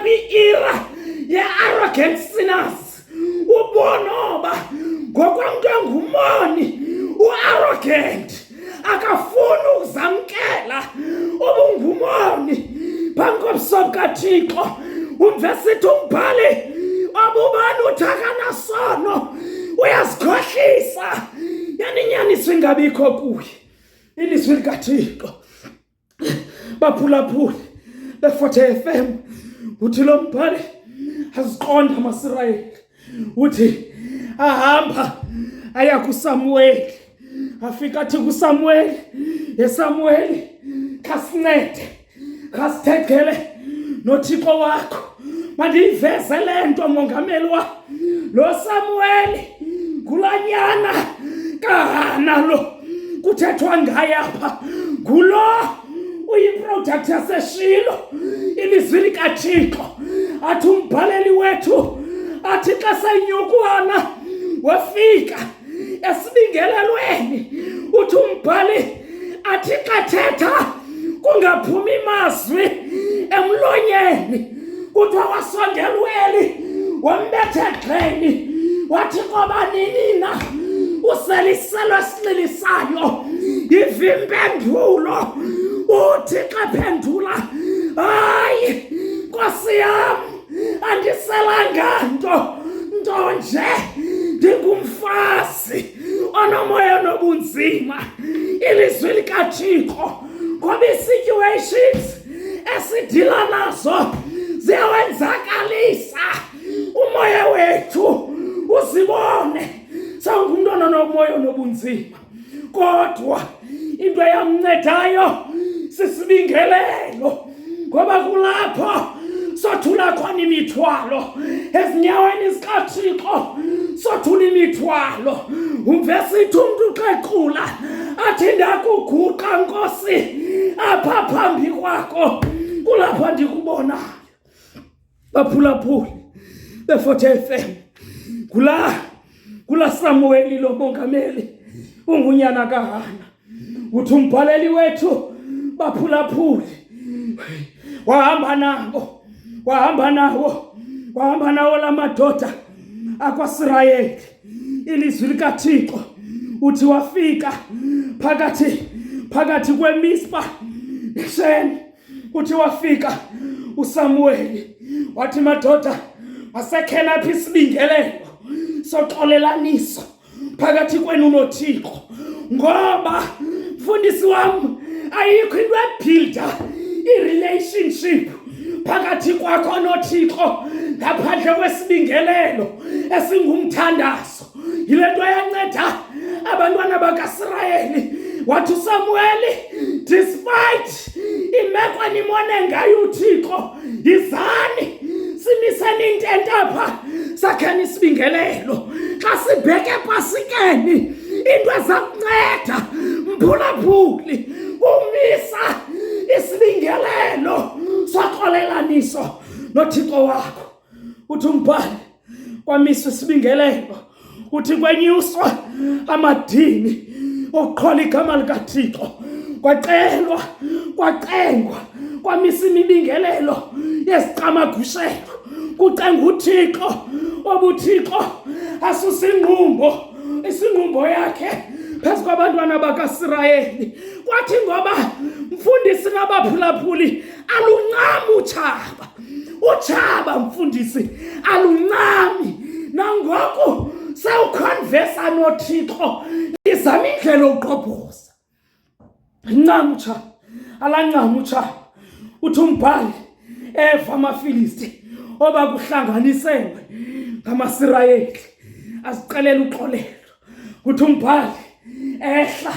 kwi-era ye-arrogant sinners. Ubonoba ngokomntu ongumoni u-arrogant akafuni ukuzamkela ubungumoni phambi kobuso bukaThixo. Umve sithi umbhali obubani uthi akanasono uyazikhohlisa, yani inyaniso ingabikho kuye. Ilizwi likaThixo, baphulaphuli beForte FM, uthi lo mbhali aziqonda amaSirayeli, uthi ahamba aya kuSamuweli, afika athi kuSamuweli, yeSamuweli, khasincede, khasithethele noThixo wakho. Mandiyiveze le nto, mongameli wa lo Samuweli ngulanyana kaHana lo kuthethwa ngaye apha, ngulo uyiproduct yaseShilo. Ilizwi likaThixo athi umbhaleli wethu athi xa senyukwana wafika esibingelelweni, uthi umbhali athi xa thetha kungaphumi mazwi emlonyeni. Kuthiwa wasondela uEli, wambetha egxeni, wathi koba nini na useliselo esinxilisayo, iva impendulo. Uthi xa phendula, hayi nkosi yam, andiselanga nto, nto nje ndingumfazi onomoya nobunzima. Ilizwi likaThixo, ngoba ii-situations esidila nazo ziyawenzakalisa umoya wethu, uzibone sewungumntwana nomoya onobunzima. Kodwa into eyamncedayo sisibingelelo, ngoba kulapho sothula khona imithwalo ezinyaweni zikaThixo, sothula imithwalo. Umve sithi umntu xequla athi, ndakuguqa nkosi apha phambi kwakho, kulapho ndikubonayo. Baphulaphuli beForte FM, kula Samueli lo mongameli ungunyana kaHana. Uthi umbhaleli wethu, baphulaphuli, wahamba nabo, wahamba nawo, wahamba nawo la madoda akwaSirayeli. Ilizwi likaThixo uthi wafika phakathi kweMispa neSheni. Uthi wafika uSamuweli wathi, madoda, masekhela apha isibingelelo soxolelaniso phakathi kwenu noThixo. Ngoba mfundisi wam, ayikho into ebuilda i-relationship phakathi kwakho noThixo ngaphandle kwesibingelelo esingumthandazo. Yile nto yanceda abantwana bakaSirayeli. Wathi uSamuweli, despite imeko enimone ngayo uThixo, yizani simiseni intente apha, sakheni isibingelelo. Xa sibheke epasikeni, into eza kunceda mphulaphuli umisa isibingelelo soxolelaniso noThixo wakho. Uthi umbhali kwamiswa isibingelelo, uthi kwenyuswa amadini okuqhola igama likaThixo, kwacelwa, kwacengwa, kwamisa imibingelelo yezicamagushelo, kucenga uThixo obuThixo asusa ingqumbo, isingqumbo yakhe phezu kwabantwana bakaSirayeli. Kwathi ngoba mfundisi nabaphulaphuli, aluncami utshaba, utshaba mfundisi aluncami. Nangoku sewukhonvesa noThixo, izama indlela uqobhoza ncam utshaba, alancam utshaba. Uthi umbhali eva amaFilisti oba kuhlanganiselwe ngamaSirayeli azicelela uxolelo. Uthi umbhali ehla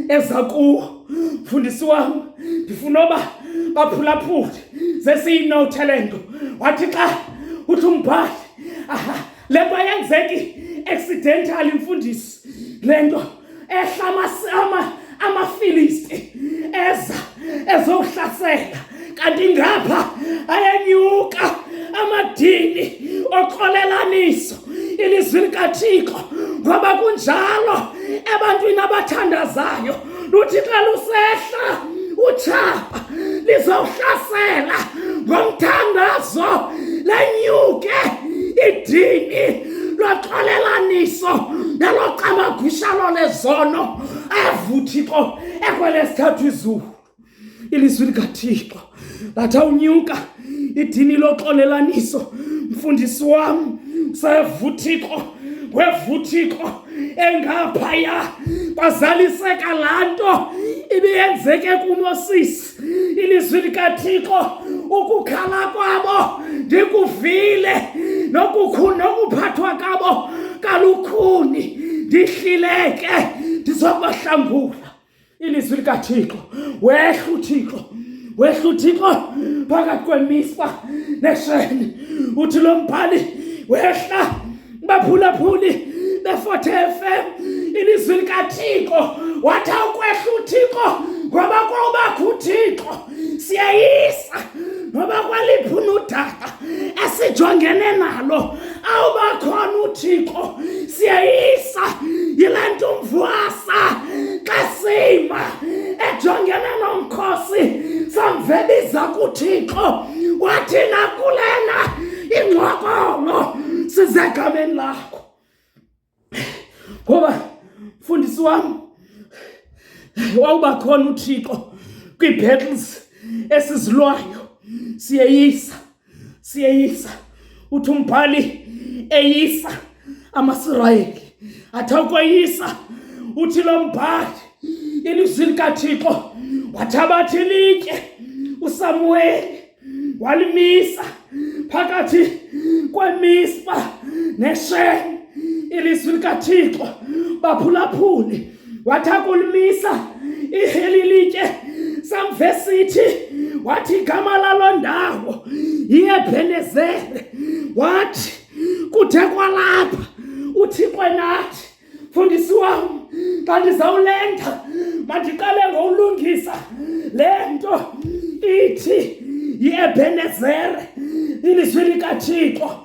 eza kuwo. Mfundisi wam, ndifuna oba baphulaphule zesiyinothe le nto. Wathi xa uthi umbhali, aha, le nto ayenzeki accidentally mfundisi, le nto ehla amaFilisti eza ezohlasela, kanti ngapha ayenyuka amadini oxolelaniso. Ilizwi likaThixo, ngoba kunjalo ebantwini abathandazayo, luthi xa lusehla utshaba lizawuhlasela ngomthandazo. Wazo lenyuke idini loxolelaniso nelocamagushalo lezono evuthixo ekwelesithathu izulu. Ilizwi likaThixo lathi awunyuka idini loxolelaniso, mfundisi wam, sevuthixo wevuthixo engaphaya kwazaliseka laa nto ibiyenzeke kuMosisi. Ilizwi likaThixo, ukukhala kwabo ndikuvile, nokuphathwa kabo kalukhuni, ndihlile ke ndizokubahlangula. Ilizwi likaThixo, wehla uThixo, wehla uThixo phakathi kweMispa neSheni. Uthi lo mbhali wehla, baphulaphuli beForte FM, ilizwi likaThixo, wathi awukwehla uThixo ngoba kwawubakho uThixo siyayisa noba kwaliphi unudaka esijongene nalo, awubakhona uThixo siyayisa. Yile nto umvuasa xa sima ejongene nomkhosi samvebiza kuThixo, wathi nakulena ingxokolo size egameni lakho. Ngoba mfundisi wam, wawuba khona uThixo kwii-battles esizilwayo, siyeyisa, siyeyisa. Uthi umbhali eyisa amaSirayeli, athi awukweyisa, uthi lo mbhali ilizwi likaThixo wathabatha ilitye uSamuweli walimisa phakathi kweMispa neSheni. Ilizwi likaThixo, baphulaphuli, wathi akulimisa iheli litye samvesithi, wathi igama lalo ndawo yiEbhenezere. Wathi kuthe kwalapha uThixo enathi. Mfundisi wam, xa ndizawulenda mandiqale ngowulungisa le nto ithi yiEbhenezere. Ilizwi likaThixo,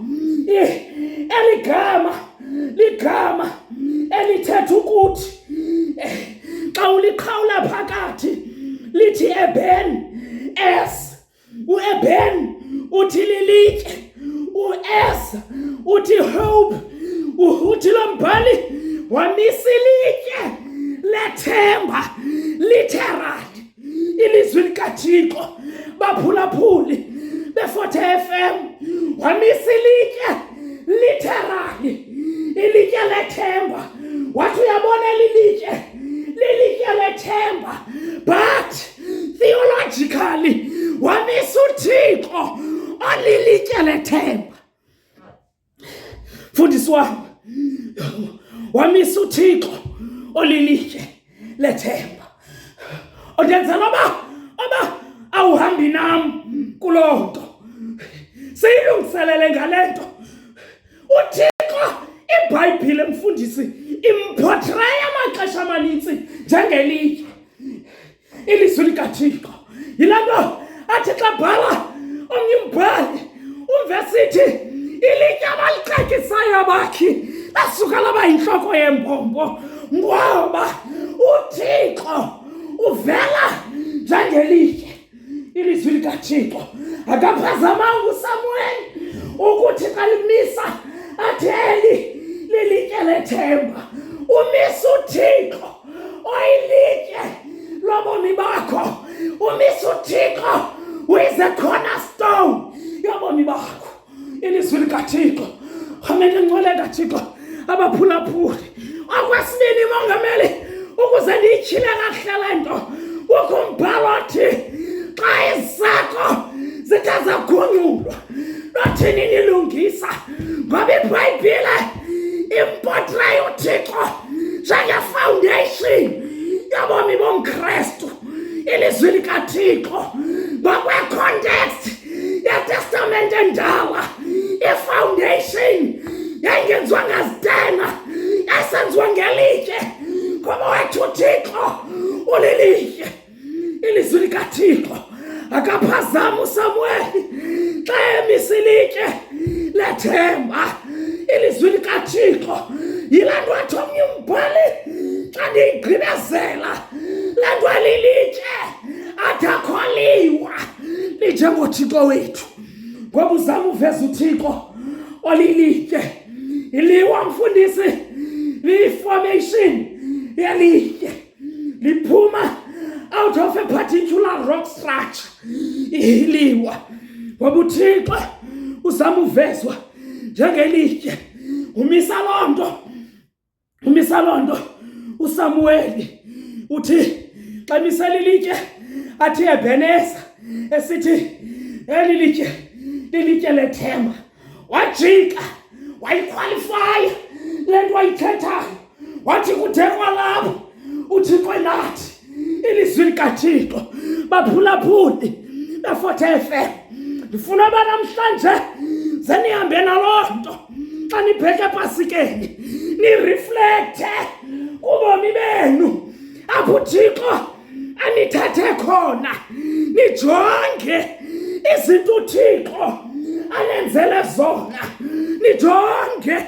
eli gama ligama elithetha ukuthi xa uliqhawula phakathi lithi Eben es. UEben uthi lilitye, uEz uthi hope. Uthi lo mbhali wamisa ilitye lethemba, literally ilizwi likaThixo, baphulaphuli beForte FM, wamisa ilitye literally ilitye lethemba. Wathi uyabona eli litye lilitye lethemba, but theologically wamisa uThixo olilitye lethemba. Mfundisi wam, wamisa uThixo olilitye lethemba. Ondenzela oba awuhambi nam kuloo nto, siyilungiselele ngale nto uThixo. IBhayibhile, mfundisi, importray amaxesha amanintsi njengelitye. Ilizwi likaThixo, yilaa nto athi xa bhala omnye umbhali umvesithi, ilitye abalicekisayo abakhi lasuka laba yintloko yembombo, ngoba uThixo uvela njengelitye. Ilizwi likaThixo, akaphazamanga uSamuel ukuthi xa limisa athi eli lilitye lethemba. Umisa uThixo oyilitye lobomi bakho, umisa uThixo who is a cornerstone yobomi bakho. Ilizwi likaThixo, rhamente ngcwele kaThixo, abaphulaphuli. Okwesibini, mongameli, ukuze ndiyityhile kakuhle le nto, kukho umbhalo othi xa iziseko zithe zagungxulwa, lothini nilungisa, ngoba iBhayibhile importray uThixo njengefoundation yobomi bomKrestu. Ilizwi likaThixo ngokwecontext yeTestamente Endala, ifoundation yayingenziwa ngazitena, yayisenziwa ngelitye, ngoba wethu uThixo ulilitye. Ilizwi likaThixo, akaphazama uSamuweli xa emisa ilitye lethemba. Ilizwi likaThixo, yile nto athi omnye umbhali xa ndiyigqibezela le nto, elilitye athi akholiwa linjengoThixo wethu. Ngoba uzama uveza uThixo olilitye. Iliwa mfundisi liyi-formation yelitye, liphuma out of a particular rock structure iliwa. Ngoba uThixo uzama uvezwa njengelitye, umisa loo nto, umisa loo nto. USamuweli uthi xa emisela ilitye athi Ebeneza, esithi eli litye lilitye lethemba. Wajika wayikhwalifaya le nto wayithethayo, wathi kuthe kwalapho uThixo enathi. Ilizwi likaThixo, baphulaphuli beForte FM, ndifuna uba namhlanje ze nihambe naloo nto xa nibheke epasikeni, nireflekthe kubomi benu apho uThixo anithathe khona, nijonge izinto uThixo anenzele zona, nijonge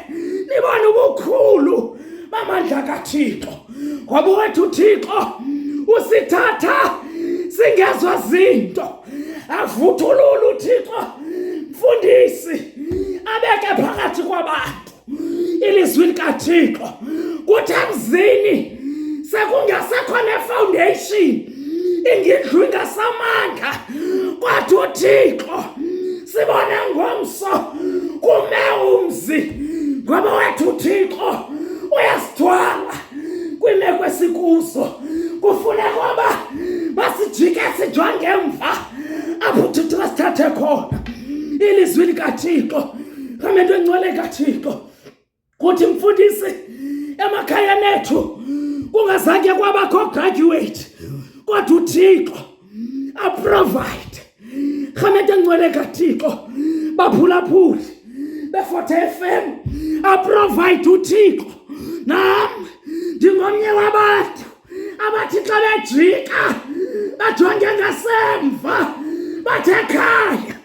nibone ubukhulu bamandla kaThixo. Ngoba wethu uThixo usithatha singezwa zinto, avuthulula uThixo mfundisi, abeke phakathi kwabantu ilizwi likaThixo. Kuthi emzini sekungasekho nefoundation, ingindlu ingasamanga, kwathi uThixo sibone ngomso kume umzi. Ngoba wethu uThixo uyasithwala kwimeko esikuzo. Kufuneka uba masijike sijonge emva apho uThixo asithathe khona. Ilizwi likaThixo, ngamento engcwele kaThixo, kuthi mfundisi emakhayeni ethu kungazange kwabakho graduate, kodwa uThixo aprovide. Rhamente engcwele kaThixo, baphulaphuli beForte FM, aprovide uThixo. Nam ndingomnye wabantu abathi xa bejika bajonge ngasemva, bathe ekhaya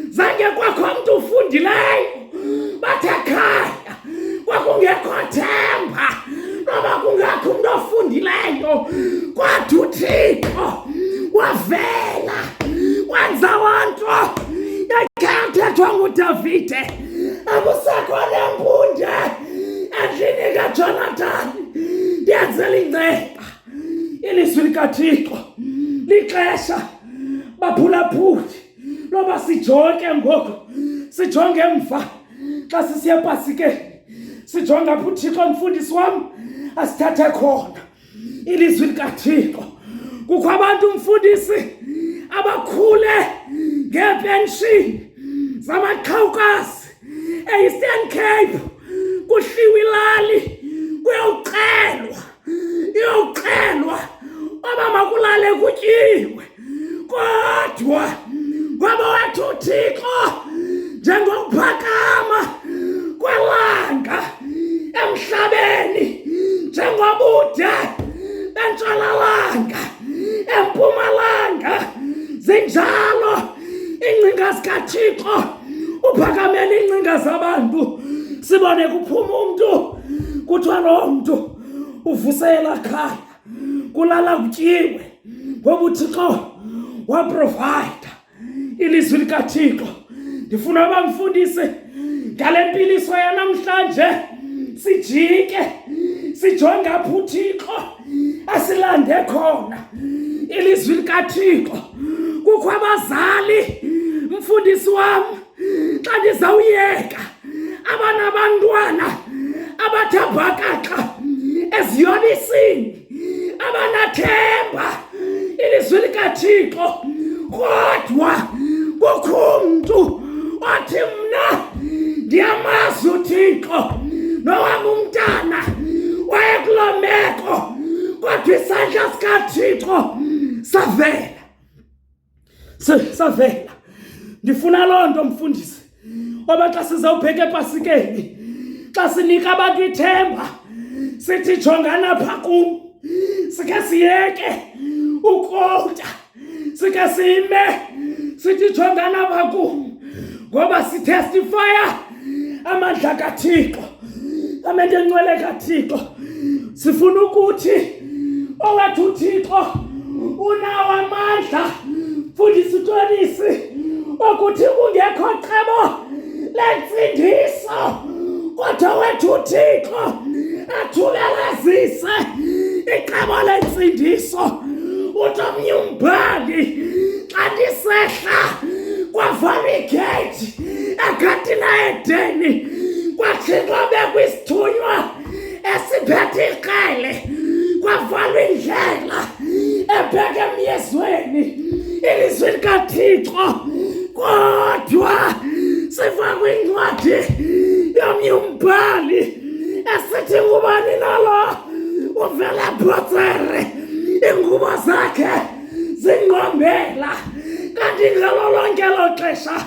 zange kwakho mntu ufundileyo, bathe ekhaya kwakungekho themba noba kungakho umntu ofundileyo, kodwa uThixo wavela wenza wanto yakhe yathethwa nguDavide: akusekho nempunde endlini kaJonathan ndiyenzela inceba. Ilizwi likaThixo, lixesha baphulaphuli loba sijonge ngoku, sijonge emva xa sisiya epasikeni, sijonge apho uThixo mfundisi wam asithathe khona. Ilizwi likaThixo, kukho abantu mfundisi abakhule ngeepenshini zamaqhawukazi e-Eastern Cape, kuhliwa ilali kuyowuxelwa, iyowuxelwa oba makulale kutyiwe, kodwa ngoba wathi uThixo njengokuphakama kwelanga emhlabeni, njengobude bentshonalanga empumalanga, zinjalo iingcinga zikaThixo. Uphakamela iingcinga zabantu. Sibone kuphuma umntu, kuthiwa loo mntu uvusela khaya, kulala kutyiwe, ngoba uThixo waprovayida. Ilizwi likaThixo, ndifuna uba mfundisi ngale mpiliso yanamhlanje sijike sijonge apho uThixo asilande khona. Ilizwi likaThixo, kukho abazali mfundisi wam, xa ndizawuyeka, abanabantwana abathe bhakaxa eziyobisini, abanathemba. Ilizwi likaThixo, kodwa kukho umntu othi mna ndiyamazi uThixo, nowam umntana wayekuloo meko, kodwa isandla sikaThixo savela, savela. Ndifuna loo nto mfundisi, oba xa sizawubheka epasikeni, xa sinika abantu ithemba, sithi jongana pha kum, sike siyeke ukota, sike sime sithi jongana pha kum, ngoba sitestifaya amandla kaThixo, amento encwele kaThixo. Sifuna ukuthi owethu uThixo unawo amandla, mfundisi uTonisi. Kwakuthi kungekho cebo lentsindiso, kodwa wethu uThixo athubelezise icebo lentsindiso. Uthi omnye umbhali, xa ndisehla kwavalwa igeyithi egadini Edeni, kwaThixo bekwisithunywa esiphethe ikrele, kwavalwa indlela ebheke emyezweni, ilizwi likaThixo. Kodwa siva kwincwadi yomnye umbhali esithi, ngubani nalo uvela bhotsere, iingubo zakhe zingqombela? Kanti ngalo lonke lo xesha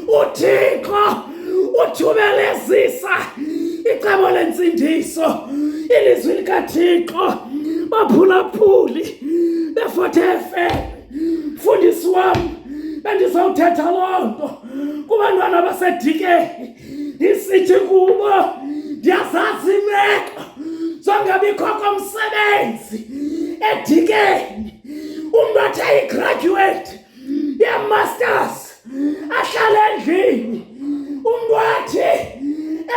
uThixo uthubelezisa icebo lentsindiso, ilizwi likaThixo. Baphulaphuli beForte FM, mfundisi wam, bendizawuthetha loo nto kubantwana basedikeni, ndisithi kubo, ndiyazazi imeko zongabikho komsebenzi edikeni. Umntu athi ayigraduate ye-masters ahlale endlini, umntu athi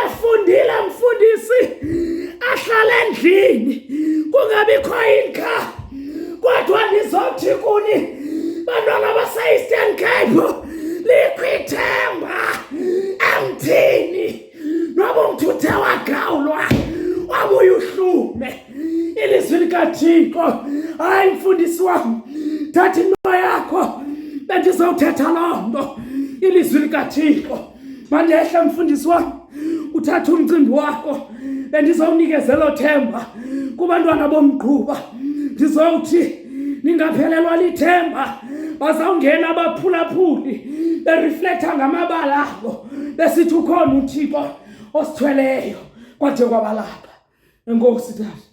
efundile, mfundisi, ahlale endlini, kungabikho income. Kodwa ndizothi kuni, bantwana base-Eastern Cape, likho ithemba emthini, noba umthi uthe wagawulwa wabuya uhlume, ilizwi likaThixo. Hayi, mfundisi wam, thatha into yakho, bendizawuthetha loo nto, ilizwi likaThixo. Mandehle, mfundisi wam, uthathe umcimbi wakho. Bendizawunikezela themba kubantwana bomgquba, ndizawuthi ningaphelelwa lithemba. Bazawungena abaphulaphuli bereflektha ngamabala abo, besithi ukhona uThixo osithweleyo kwade kwabalapha. Enkosi, tata.